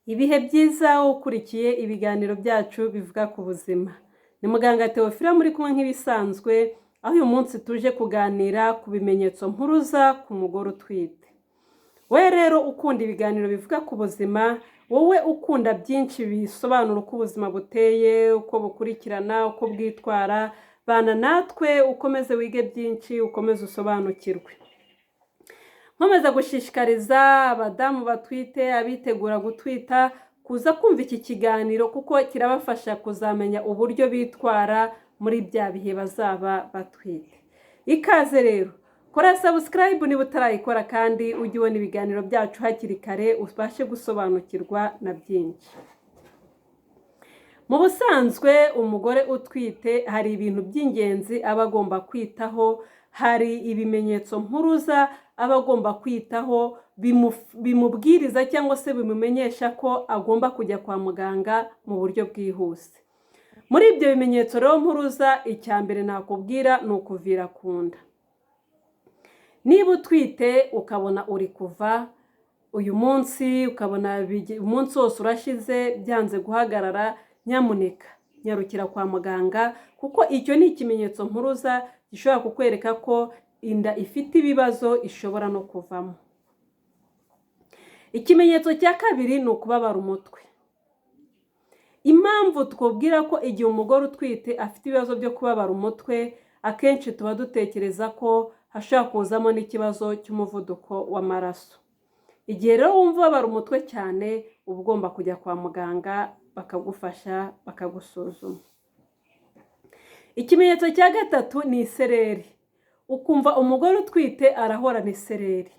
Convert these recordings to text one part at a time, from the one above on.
Ibihe byiza ukurikiye ibiganiro byacu bivuga ku buzima. Ni muganga Theophile muri kumwe nk'ibisanzwe, aho uyu munsi tuje kuganira ku bimenyetso mpuruza ku mugore utwite. Wowe rero ukunda ibiganiro bivuga ku buzima, wowe ukunda byinshi bisobanura uko ubuzima buteye, uko bukurikirana, uko bwitwara, bana natwe ukomeze wige byinshi, ukomeze usobanukirwe. Nkomeza gushishikariza abadamu batwite, abitegura gutwita, kuza kumva iki kiganiro kuko kirabafasha kuzamenya uburyo bitwara muri bya bihe bazaba batwite. Ikaze rero, kora subscribe niba utarayikora kandi ujye ubona ibiganiro byacu hakiri kare ubashe gusobanukirwa na byinshi. Mu busanzwe umugore utwite hari ibintu by'ingenzi aba agomba kwitaho, hari ibimenyetso mpuruza aba agomba kwitaho bimubwiriza cyangwa se bimumenyesha ko agomba kujya kwa muganga mu buryo bwihuse. Muri ibyo bimenyetso rero mpuruza, icya mbere nakubwira ni ukuvira ku nda. Niba utwite ukabona uri kuva uyu munsi, ukabona umunsi wose urashize byanze guhagarara, nyamuneka nyarukira kwa muganga kuko icyo ni ikimenyetso mpuruza gishobora kukwereka ko inda ifite ibibazo ishobora no kuvamo. Ikimenyetso cya kabiri ni ukubabara umutwe. Impamvu twubwira ko igihe umugore utwite afite ibibazo byo kubabara umutwe, akenshi tuba dutekereza ko hashobora kuzamo n'ikibazo cy'umuvuduko w'amaraso. Igihe rero wumva ubabara umutwe cyane, uba ugomba kujya kwa muganga bakagufasha bakagusuzuma. Ikimenyetso cya gatatu ni isereri. Ukumva umugore utwite arahorana isereri.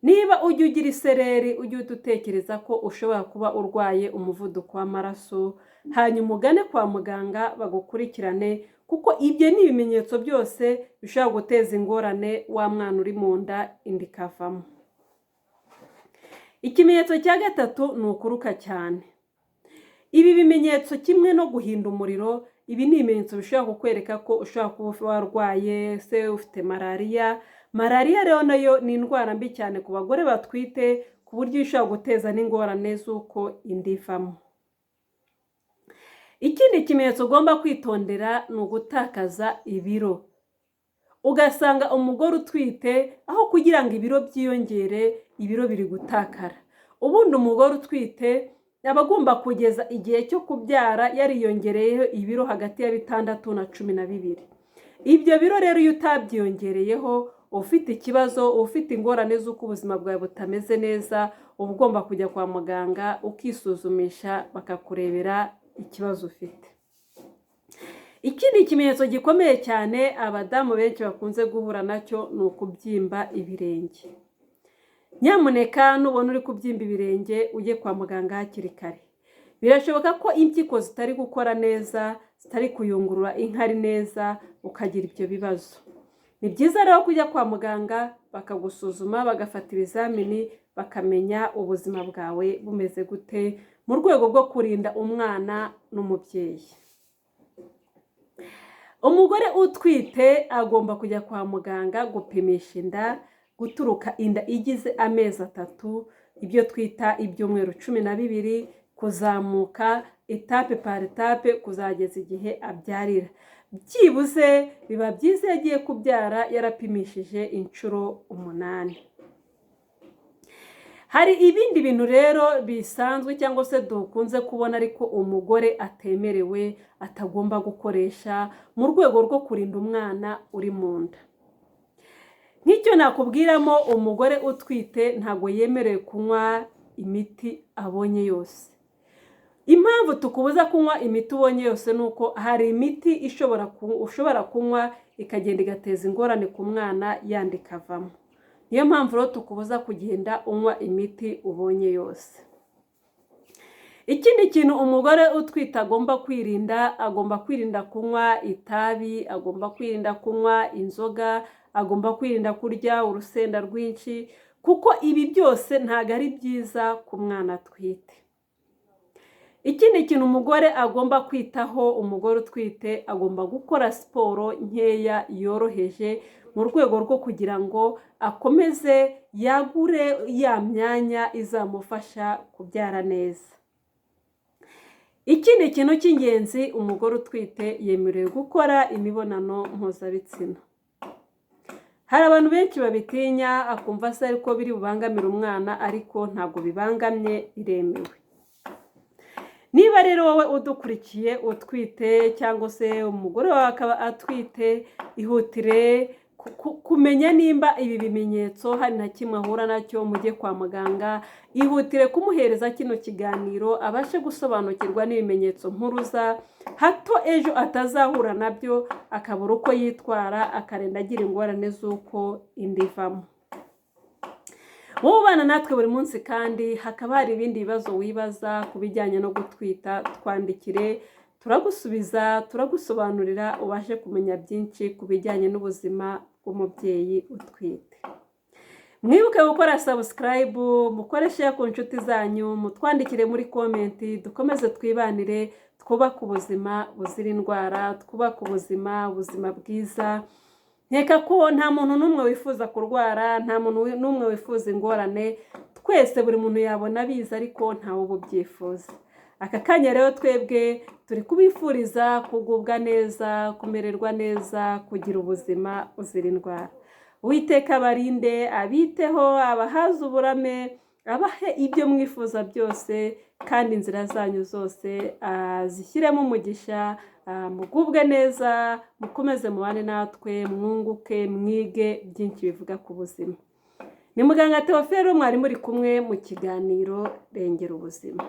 Niba ujya ugira isereri, ujye uhita utekereza ko ushobora kuba urwaye umuvuduko w'amaraso, hanyuma ugane kwa muganga bagukurikirane kuko ibyo ni ibimenyetso byose bishobora guteza ingorane wa mwana uri mu nda, inda ikavamo. Ikimenyetso cya gatatu ni ukuruka cyane. Ibi bimenyetso kimwe no guhinda umuriro, ibi ni ibimenyetso bishobora kukwereka ko ushobora kuba warwaye se ufite malariya. Malariya rero nayo ni indwara mbi cyane ku bagore batwite ku buryo ishobora guteza n'ingorane z'uko inda ivamo. Ikindi kimenyetso ugomba kwitondera ni ugutakaza ibiro. Ugasanga umugore utwite aho kugira ngo ibiro byiyongere, ibiro biri gutakara. Ubundi umugore utwite aba agomba kugeza igihe cyo kubyara yariyongereyeho ibiro hagati ya 6 na 12. Ibyo biro rero iyo utabyiyongereyeho, ufite ikibazo, ufite ingorane z'uko ubuzima bwawe butameze neza, uba ugomba kujya kwa muganga ukisuzumisha bakakurebera ikibazo ufite. Ikindi kimenyetso gikomeye cyane abadamu benshi bakunze guhura nacyo ni ukubyimba ibirenge. Nyamuneka nubona uri kubyimba ibirenge ujye kwa muganga hakiri kare. Birashoboka ko impyiko zitari gukora neza, zitari kuyungurura inkari neza, ukagira ibyo bibazo. Ni byiza rero kujya kwa muganga bakagusuzuma, bagafata ibizamini, bakamenya ubuzima bwawe bumeze gute mu rwego rwo kurinda umwana n'umubyeyi. Umugore utwite agomba kujya kwa muganga gupimisha inda guturuka inda igize amezi 3, ibyo twita ibyumweru 12, kuzamuka étape par étape kuzageza igihe abyarira. Byibuze biba byiza iyo agiye kubyara yarapimishije inshuro 8. Hari ibindi bintu rero bisanzwe cyangwa se dukunze kubona ariko umugore atemerewe, atagomba gukoresha mu rwego rwo kurinda umwana uri mu nda. Nk'icyo nakubwiramo, umugore utwite ntabwo yemerewe kunywa imiti abonye yose. Impamvu tukubuza kunywa imiti ubonye yose ni uko hari imiti ushobora kunywa ikagenda igateza ingorane ku mwana yandi ikavamo. Niyo mpamvu rero tukubuza kugenda unywa imiti ubonye yose. Ikindi kintu umugore utwite agomba kwirinda, agomba kwirinda kunywa itabi, agomba kwirinda kunywa inzoga, agomba kwirinda kurya urusenda rwinshi, kuko ibi byose ntabwo ari byiza ku mwana atwite. Ikindi kintu umugore agomba kwitaho, umugore utwite agomba gukora siporo nkeya yoroheje mu rwego rwo kugira ngo akomeze yagure ya myanya izamufasha kubyara neza. Ikindi kintu cy'ingenzi, umugore utwite yemerewe gukora imibonano mpuzabitsina. Hari abantu benshi babitinya, akumva se ariko biri bubangamire umwana, ariko ntabwo bibangamye, biremewe. Niba rero wowe udukurikiye utwite cyangwa se umugore wawe akaba atwite, ihutire kumenya nimba ibi bimenyetso hari na kimwe ahura nacyo, mujye kwa muganga. Ihutire kumuhereza kino kiganiro abashe gusobanukirwa n'ibimenyetso mpuruza, hato ejo atazahura nabyo akabura uko yitwara, akarinda agira ingorane z'uko inda ivamo. Wowe ubana natwe buri munsi kandi hakaba hari ibindi bibazo wibaza ku bijyanye no gutwita, twandikire, turagusubiza, turagusobanurira, ubashe kumenya byinshi ku bijyanye n'ubuzima bw'umubyeyi utwite. Mwibuke gukora subscribe, mukore share ku nshuti zanyu, mutwandikire muri comment, dukomeze twibanire, twubake ubuzima buzira indwara, twubake ubuzima bwiza. Nkeka ko nta muntu n'umwe wifuza kurwara, nta muntu n'umwe wifuza ingorane. Twese buri muntu yabona abizi, ariko ntawe uba ubyifuza. Aka kanya rero twebwe turi kubifuriza kugubwa neza, kumererwa neza, kugira ubuzima buzira indwara. Uwiteka abarinde, abiteho, abahaze uburame, abahe ibyo mwifuza byose, kandi inzira zanyu zose azishyiremo umugisha, mugubwe neza, mukomeze mubane natwe, mwunguke, mwige byinshi bivuga ku buzima. Ni muganga Theophile, mwari muri kumwe mu kiganiro Rengera Ubuzima.